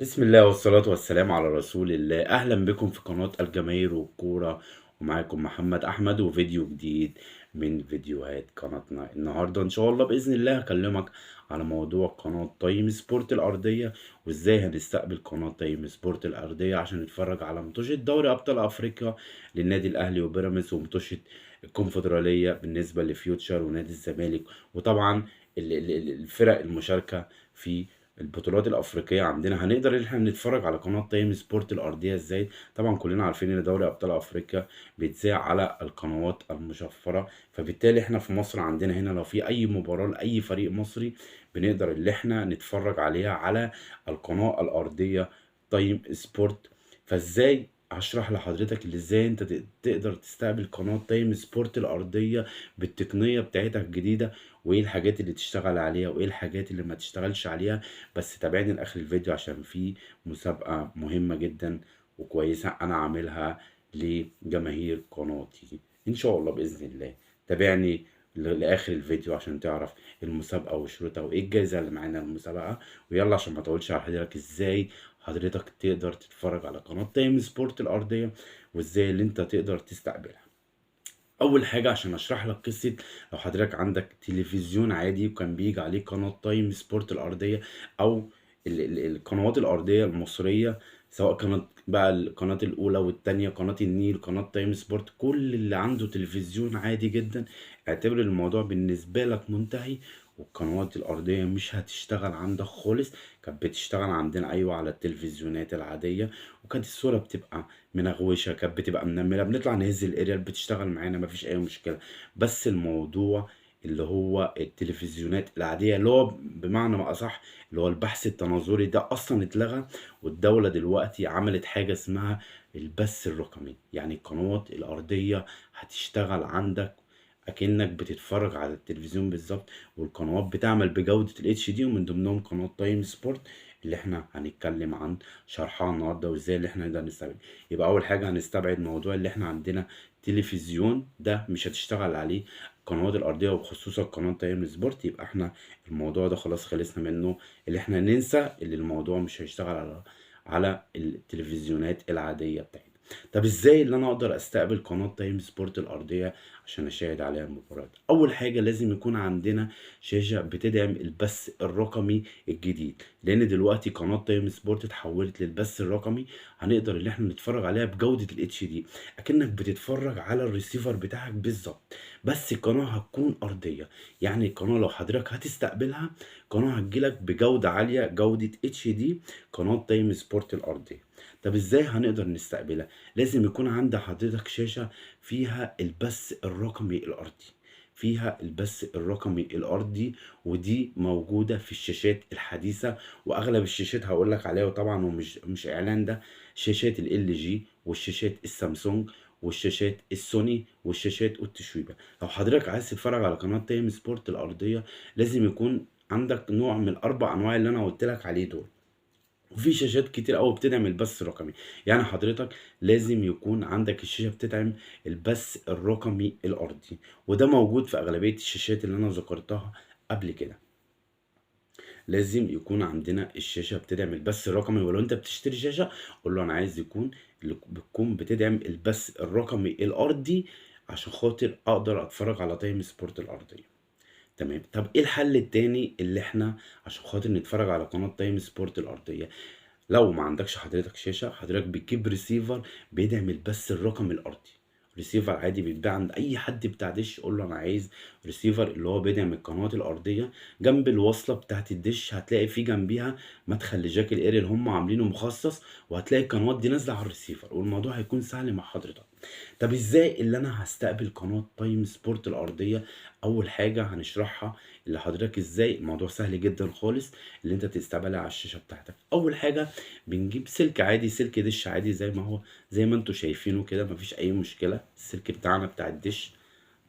بسم الله والصلاة والسلام على رسول الله. أهلا بكم في قناة الجماهير والكورة، ومعاكم محمد أحمد وفيديو جديد من فيديوهات قناتنا. النهاردة إن شاء الله بإذن الله هكلمك على موضوع قناة تايم سبورت الأرضية، وإزاي هنستقبل قناة تايم سبورت الأرضية عشان نتفرج على ماتشات دوري أبطال أفريقيا للنادي الأهلي وبيراميدز، وماتشات الكونفدرالية بالنسبة لفيوتشر ونادي الزمالك، وطبعا الفرق المشاركة في البطولات الافريقية عندنا. هنقدر ان احنا نتفرج على قناة تايم سبورت الارضية ازاي؟ طبعا كلنا عارفين ان دوري ابطال افريقيا بيتذاع على القنوات المشفرة، فبالتالي احنا في مصر عندنا هنا لو في اي مباراة لاي فريق مصري بنقدر ان احنا نتفرج عليها على القناة الارضية تايم سبورت. فازاي هشرح لحضرتك اللي ازاي انت تقدر تستقبل قناة تايم سبورت الارضية بالتقنية بتاعتها الجديدة، وايه الحاجات اللي تشتغل عليها وايه الحاجات اللي ما تشتغلش عليها. بس تابعني لاخر الفيديو عشان في مسابقة مهمة جدا وكويسة انا عاملها لجماهير قناتي ان شاء الله بإذن الله. تابعني لاخر الفيديو عشان تعرف المسابقة وشروطها وايه الجايزة اللي معانا المسابقة. ويلا عشان ما اطولش على حضرتك، ازاي حضرتك تقدر تتفرج على قناة تايم سبورت الأرضية وازاي اللي انت تقدر تستقبلها. اول حاجة عشان اشرح لك قصة، لو حضرتك عندك تلفزيون عادي وكان بيجي عليه قناة تايم سبورت الأرضية او القنوات الأرضية المصرية، سواء كانت بقى القناة الأولى والتانية، قناة النيل، قناة تايم سبورت، كل اللي عنده تلفزيون عادي جدا اعتبر الموضوع بالنسبة لك منتهي، والقنوات الأرضية مش هتشتغل عندك خالص. كانت بتشتغل عندنا أيوة على التلفزيونات العادية، وكانت الصورة بتبقى منغوشة، كانت بتبقى منملة، بنطلع نهز الاريال بتشتغل معانا مفيش أي مشكلة. بس الموضوع اللي هو التلفزيونات العادية اللي هو بمعنى ما أصح اللي هو البحث التناظري ده أصلا اتلغى، والدولة دلوقتي عملت حاجة اسمها البث الرقمي. يعني القنوات الأرضية هتشتغل عندك أكنك بتتفرج على التلفزيون بالظبط، والقنوات بتعمل بجودة ال HD، ومن ضمنهم قناة تايم سبورت اللي احنا هنتكلم عن شرحها النهارده وازاي اللي احنا نقدر نستبعد. يبقى أول حاجة هنستبعد موضوع اللي احنا عندنا تلفزيون ده مش هتشتغل عليه القنوات الأرضية وخصوصا قناة تايم سبورت. يبقى احنا الموضوع ده خلاص خلصنا منه، اللي احنا ننسى اللي الموضوع مش هيشتغل على التلفزيونات العادية بتاعتنا. طب ازاي اللي انا اقدر استقبل قناة تايم سبورت الأرضية عشان اشاهد عليها المباريات؟ اول حاجة لازم يكون عندنا شاشة بتدعم البث الرقمي الجديد، لان دلوقتي قناة تايم سبورت اتحولت للبث الرقمي، هنقدر اللي احنا نتفرج عليها بجودة ال HD اكنك بتتفرج على الريسيفر بتاعك بالظبط، بس القناة هتكون أرضية. يعني القناة لو حضرتك هتستقبلها قناة هتجيلك بجودة عالية، جودة HD، قناة تايم سبورت الأرضية. طب ازاي هنقدر نستقبلها؟ لازم يكون عند حضرتك شاشة فيها البث الرقمي الأرضي، فيها البث الرقمي الأرضي، ودي موجودة في الشاشات الحديثة وأغلب الشاشات هقولك عليها، وطبعا ومش مش إعلان، ده شاشات ال جي والشاشات السامسونج والشاشات السوني والشاشات التشويبة. لو حضرتك عايز تتفرج على قناة تايم سبورت الأرضية لازم يكون عندك نوع من الأربع أنواع اللي أنا قلت لك عليه دول. وفي شاشات كتير قوي بتدعم البث الرقمي، يعني حضرتك لازم يكون عندك الشاشة بتدعم البث الرقمي الأرضي، وده موجود في أغلبية الشاشات اللي أنا ذكرتها قبل كده. لازم يكون عندنا الشاشة بتدعم البث الرقمي، ولو انت بتشتري شاشة قول له انا عايز يكون اللي بتكون بتدعم البث الرقمي الأرضي عشان خاطر اقدر اتفرج على تايم سبورت الأرضية. تمام. طب ايه الحل التاني اللي احنا عشان خاطر نتفرج على قناة تايم سبورت الأرضية؟ لو ما عندكش حضرتك شاشة، حضرتك بتجيب ريسيفر بيدعم البث الرقمي الأرضي. ريسيفر عادي بيتباع عند اي حد بتاع دش، قول له انا عايز ريسيفر اللي هو بيدعم القنوات الأرضية. جنب الوصلة بتاعت الدش هتلاقي في جنبيها مدخل ل jack الاريال اللي هم عاملينه مخصص، وهتلاقي القنوات دي نازلة على الريسيفر، والموضوع هيكون سهل مع حضرتك. طب ازاي اللي انا هستقبل قناة تايم سبورت الأرضية؟ اول حاجة هنشرحها اللي حضرتك ازاي، الموضوع سهل جدا خالص اللي انت تستقبلها على الشاشة بتاعتك. اول حاجة بنجيب سلك عادي، سلك دش عادي زي ما هو، زي ما انتوا شايفينه كده، مفيش اي مشكلة. السلك بتاعنا بتاع الدش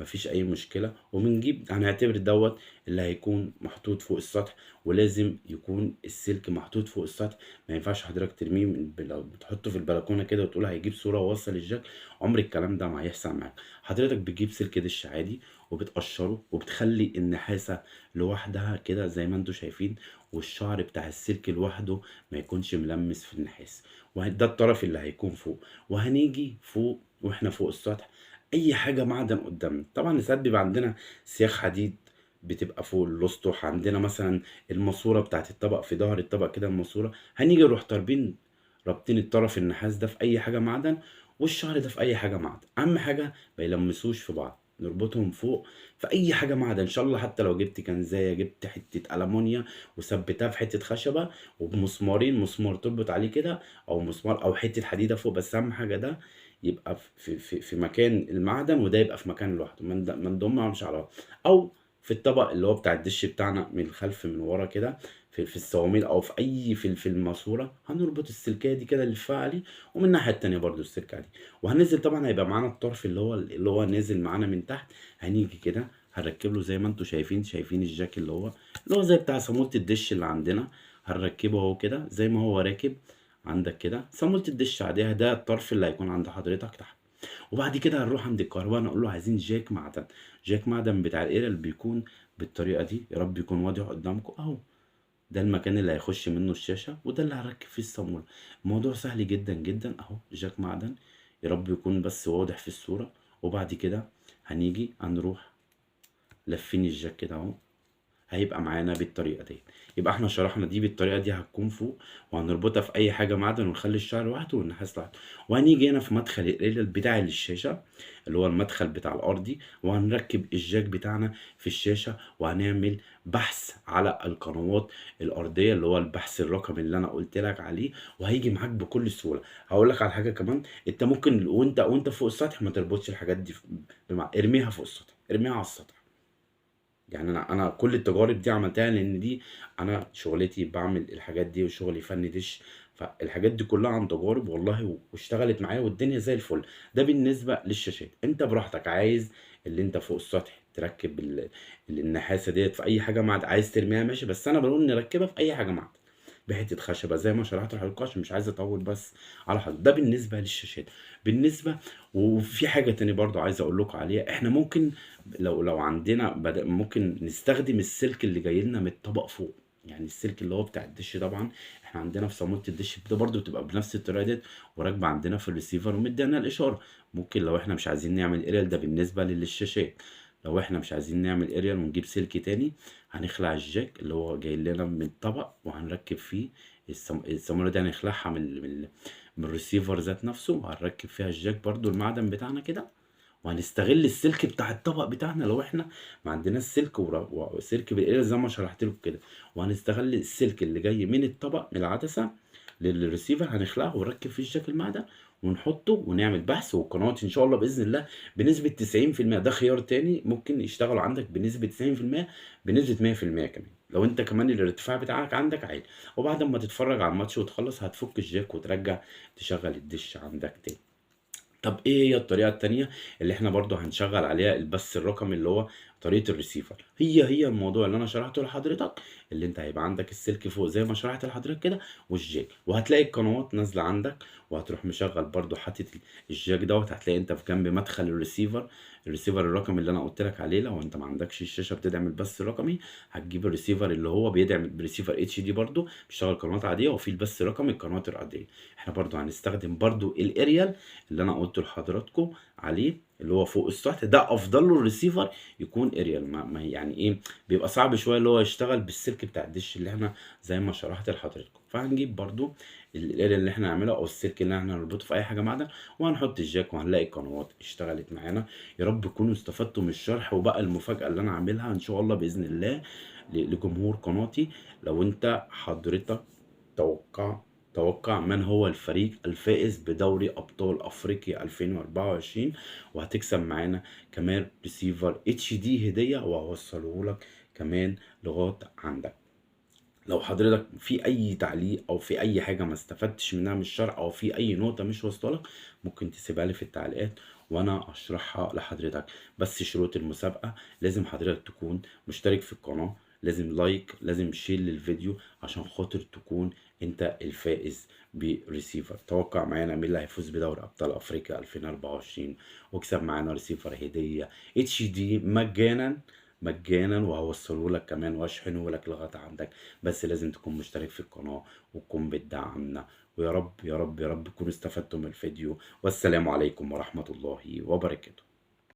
مفيش اي مشكلة. وبنجيب هنعتبر دوت اللي هيكون محطوط فوق السطح، ولازم يكون السلك محطوط فوق السطح، ما ينفعش حضرتك ترميه لو بتحطه في البلكونه كده وتقول هيجيب صوره ووصل ال jack، عمر الكلام ده ما هيحصل معاك. حضرتك بتجيب سلك دش عادي وبتقشره وبتخلي النحاسه لوحدها كده زي ما انتم شايفين، والشعر بتاع السلك لوحده ما يكونش ملمس في النحاس، وده الطرف اللي هيكون فوق. وهنيجي فوق واحنا فوق السطح اي حاجة معدن قدامنا، طبعا ساعات بيبقى عندنا سياخ حديد بتبقى فوق الاسطح، عندنا مثلا الماسورة بتاعت الطبق في ظهر الطبق كده الماسورة، هنيجي نروح طاربين رابطين الطرف النحاس ده في اي حاجة معدن، والشعر ده في اي حاجة معدن. اهم حاجة ما يلمسوش في بعض، نربطهم فوق في اي حاجة معدن ان شاء الله. حتى لو جبت كنزايه، جبت حتة المونيا وثبتها في حتة خشبه وبمسمارين، مسمار تربط عليه كده او مسمار او حتة حديده فوق، بس اهم حاجة ده يبقى في في في مكان المعدن، وده يبقى في مكان لوحده، ما نضمهمش على بعض. او في الطبق اللي هو بتاع الدش بتاعنا من الخلف من ورا كده في الصواميل او في اي في الماسورة، هنربط السلكيه دي كده نلفها عليه، ومن الناحية التانية برضو السلكه دي. وهننزل طبعا هيبقى معانا الطرف اللي هو نازل معانا من تحت، هنيجي كده هنركب له زي ما انتم شايفين ال jack اللي هو زي بتاع صامولة الدش اللي عندنا، هنركبه اهو كده زي ما هو راكب عندك كده صامولة الدش عادية. ده الطرف اللي هيكون عند حضرتك تحت. وبعد كده هنروح عند الكهرباء نقول له عايزين jack معدن، jack معدن بتاع الاريال اللي بيكون بالطريقة دي، يا رب يكون واضح قدامكم اهو. ده المكان اللي هيخش منه الشاشة، وده اللي هركب فيه الصامولة. الموضوع سهل جدا جدا اهو، jack معدن، يا رب يكون بس واضح في الصورة. وبعد كده هنيجي هنروح لفين ال jack كده اهو، هيبقى معانا بالطريقة دي. يبقى احنا شرحنا دي بالطريقة دي، هتكون فوق وهنربطها في اي حاجة معدن، ونخلي الشعر لوحده والنحاس لوحده. وهنيجي هنا في مدخل الاريال بتاع الشاشة اللي هو المدخل بتاع الارضي، وهنركب ال jack بتاعنا في الشاشة، وهنعمل بحث على القنوات الارضية اللي هو البحث الرقمي اللي انا قلت لك عليه، وهيجي معاك بكل سهولة. هقول لك على حاجة كمان، انت ممكن وانت فوق السطح ما تربطش الحاجات دي ارميها فوق السطح، ارميها على السطح. يعني انا كل التجارب دي عملتها، لان دي انا شغلتي، بعمل الحاجات دي وشغلي فني دش، فالحاجات دي كلها عن تجارب والله، واشتغلت معايا والدنيا زي الفل. ده بالنسبة للشاشات، انت براحتك عايز اللي انت فوق السطح تركب النحاسه ديت في اي حاجة معدن، عايز ترميها ماشي، بس انا بقول نركبها في اي حاجة معدن بحته خشبه زي ما شرحت لحضرتك، عشان مش عايز اطول بس على حضرتك. ده بالنسبة للشاشات. بالنسبة وفي حاجة تاني برضو عايز اقول لكم عليها، احنا ممكن لو عندنا ممكن نستخدم السلك اللي جاي لنا من الطبق فوق، يعني السلك اللي هو بتاع الدش. طبعا احنا عندنا في صامولة الدش ده برضو بتبقى بنفس الطريقة ديت، وراكبه عندنا في الريسيفر ومدينا الاشارة. ممكن لو احنا مش عايزين نعمل اريال، ده بالنسبة للشاشات، لو احنا مش عايزين نعمل اريال ونجيب سلك تاني، هنخلع ال jack اللي هو جاي لنا من الطبق وهنركب فيه الصامولة دي، هنخلعها من الريسيفر ذات نفسه، وهنركب فيها ال jack برضو المعدن بتاعنا كده، وهنستغل السلك بتاع الطبق بتاعنا لو احنا ما عندناش سلك وسلك بالاريال زي ما شرحت لكم كده، وهنستغل السلك اللي جاي من الطبق من العدسة للريسيفر، هنخلعه ونركب فيه ال jack المعدن ونحطه ونعمل بحث. والقنوات ان شاء الله باذن الله بنسبة 90%، ده خيار تاني ممكن يشتغلوا عندك بنسبة 90%، بنسبة 100% كمان لو انت كمان الارتفاع بتاعك عندك عالي. وبعد ما تتفرج على الماتش وتخلص هتفك ال jack وترجع تشغل الدش عندك تاني. طب ايه هي الطريقة التانية اللي احنا برضو هنشغل عليها البث الرقمي اللي هو طريقه الريسيفر؟ هي الموضوع اللي انا شرحته لحضرتك، اللي انت هيبقى عندك السلك فوق زي ما شرحت لحضرتك كده وال jack، وهتلاقي القنوات نازله عندك، وهتروح مشغل برضو حاطط ال jack دوت، هتلاقي انت في جنب مدخل الريسيفر الرقمي اللي انا قلت لك عليه. لو انت ما عندكش الشاشة بتدعم البث الرقمي، هتجيب الريسيفر اللي هو بيدعم ريسيفر HD برضو بيشتغل قنوات عادية، وفي البث الرقمي القنوات العادية. احنا برضو هنستخدم برضو الاريال اللي انا قلت لحضراتكم عليه اللي هو فوق السطح ده، افضل له الريسيفر يكون اريال، ما يعني ايه بيبقى صعب شوية اللي هو يشتغل بالسلك بتاع الدش اللي احنا زي ما شرحت لحضراتكم. فهنجيب برضو الاريال اللي احنا هنعمله او السلك اللي احنا هنربطه في اي حاجة معدن، وهنحط ال jack، وهنلاقي القنوات اشتغلت معانا. يا رب تكونوا استفدتوا من الشرح. وبقى المفاجاة اللي انا عاملها ان شاء الله باذن الله لجمهور قناتي، لو انت حضرتك توقع من هو الفريق الفائز بدوري أبطال أفريقيا 2024، وهتكسب معانا كمان ريسيفر HD هدية، وهوصله لك كمان لغاية عندك. لو حضرتك في أي تعليق أو في أي حاجة ما استفدتش منها من الشرح أو في أي نقطة مش واصلة لك، ممكن تسيبها لي في التعليقات، وانا اشرحها لحضرتك. بس شروط المسابقة، لازم حضرتك تكون مشترك في القناة، لازم like، لازم share للفيديو عشان خاطر تكون انت الفائز بريسيفر. توقع معانا مين اللي هيفوز بدوري ابطال افريقيا 2024، واكسب معانا ريسيفر هدية HD مجانا مجانا، وهوصله لك كمان واشحنه لك لغاية عندك. بس لازم تكون مشترك في القناة وتكون بتدعمنا. ويا رب يا رب يا رب تكونوا استفدتم من الفيديو، والسلام عليكم ورحمة الله وبركاته.